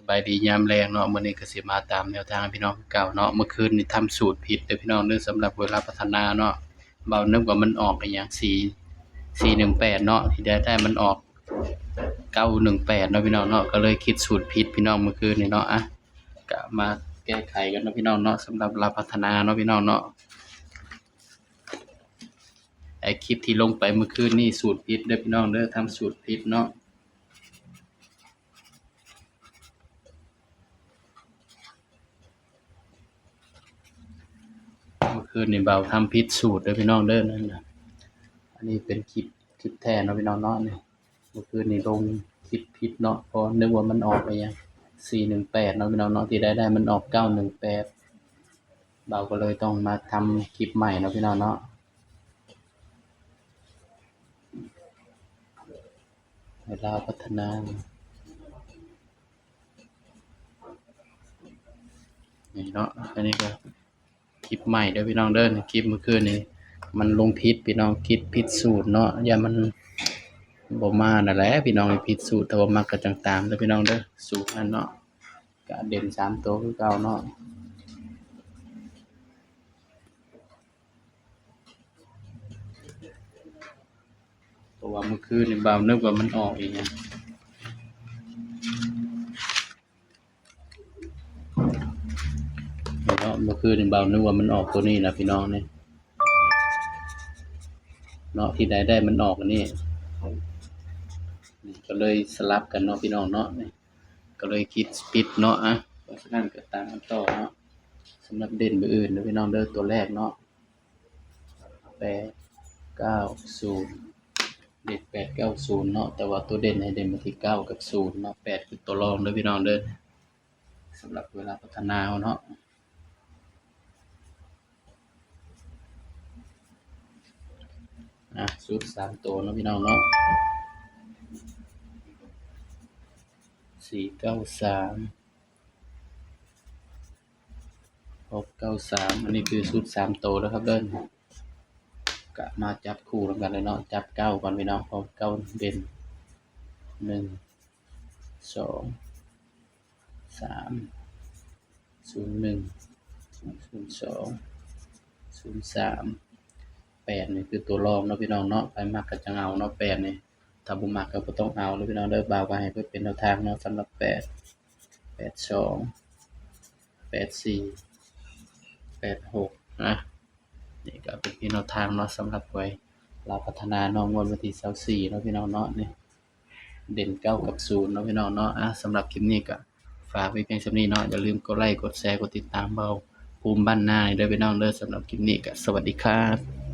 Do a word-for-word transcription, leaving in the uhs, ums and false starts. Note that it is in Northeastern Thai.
บายดียามแลงเนาะ มื้อนี้ก็สิมาตามแนวทางให้พี่น้องคือเก่าเนาะ เมื่อคืนนี้ทำสูตรผิดเด้อพี่น้องเด้อ สำหรับเวลาพัฒนาเนาะ เบานึกว่ามันออกอีหยัง สี่ สี่หนึ่งแปด เนาะ ที่แท้ๆมันออก เก้าหนึ่งแปด เนาะพี่น้องเนาะ ก็เลยคิดสูตรผิดพี่น้องเมื่อคืนนี้เนาะ อ่ะ ก็มาแก้ไขกันเนาะพี่น้องเนาะ สำหรับลาวพัฒนาเนาะพี่น้องเนาะ ไอ้คลิปที่ลงไปเมื่อคืนนี่สูตรผิดเด้อพี่น้องเด้อ ทำสูตรผิดเนาะ เมื่อคืนนี่เบาทำผิดสูตรเด้อพี่น้องเด้อ นั่นน่ะ อันนี้เป็นคลิป คลิปแท้เนาะพี่น้องเนาะ นี่ เมื่อคืนนี่ลงคลิปผิดเนาะ เพราะนึกว่ามันออกไปยัง สี่หนึ่งแปด เนาะพี่น้องเนาะ ที่แท้ๆมันออก เก้าหนึ่งแปด เบาก็เลยต้องมาทำคลิปใหม่เนาะพี่น้องเนาะ เวลาพัฒนา นี่เนาะ อันนี้ก็คลิปใหม่เด้อพี่น้องเด้อ คลิปเมื่อคืนนี้มันลงผิดพี่น้อง คิดผิดสูตรเนาะ ย่านมันบ่มานั่นแหละพี่น้อง ผิดสูตร แต่ว่ามักก็จังตามเด้อพี่น้องเด้อ สูตรนั่นเนาะ ก็เด่นสามตัวคือเก่าเนาะ เพราะว่าเมื่อคืนนี่เบานึกว่ามันออกอีหยัง เนาะ เมื่อคืนนี่เบานึกว่ามันออกตัวนี้นะพี่น้องนี่ เนาะ ที่แท้ๆมันออกอันนี้ ก็เลยสลับกันเนาะพี่น้องเนาะ นี่ ก็เลยคิดผิดเนาะ อ่ะ เพราะฉะนั้นก็ตามกันต่อเนาะ สำหรับเด่นมื้ออื่นเด้อพี่น้องเด้อ ตัวแรกเนาะ แปดเก้าศูนย์ เด่นแปดเก้าศูนย์เนาะ แต่ว่าตัวเด่นให้เด่นมาที่เก้ากับศูนย์เนาะ แปดคือตัวรองเด้อพี่น้องเด้อ สำหรับเวลาพัฒนาเนาะ อ่ะ สูตรสามตัวเนาะพี่น้องเนาะ สี่เก้าสาม หกเก้าสาม อันนี้คือสูตรสามตัวแล้วครับเด้อ ก็มาจับคู่นำกันเลยเนาะ จับเก้าก่อนพี่น้อง เพราะเก้าเด่น หนึ่ง สอง สาม ศูนย์หนึ่ง ศูนย์สอง ศูนย์สาม แปด นี่คือตัวรองเนาะพี่น้องเนาะ ไผมักก็จั่งเอาเนาะ แปด นี่ ถ้าบ่มักก็บ่ต้องเอาเด้อพี่น้องเด้อ บ่าวก็ให้เพื่อเป็นแนวทางเนาะ สำหรับ แปด แปดสอง แปดสี่ แปดหก นะ นี่ก็เป็นเพียงแนวทางเนาะ สำหรับหวยลาวพัฒนาเนาะ งวดวันที่ซาวสี่เนาะพี่น้องเนาะ นี่ เด่นเก้ากับศูนย์เนาะพี่น้องเนาะ อ่ะ สำหรับคลิปนี้ก็ฝากไว้เพียงส่ำนี้เนาะ อย่าลืมกดไลค์ กดแชร์ กดติดตามเบาภูมิบ้านนาเด้อพี่น้องเด้อ สำหรับคลิปนี้ก็สวัสดีครับ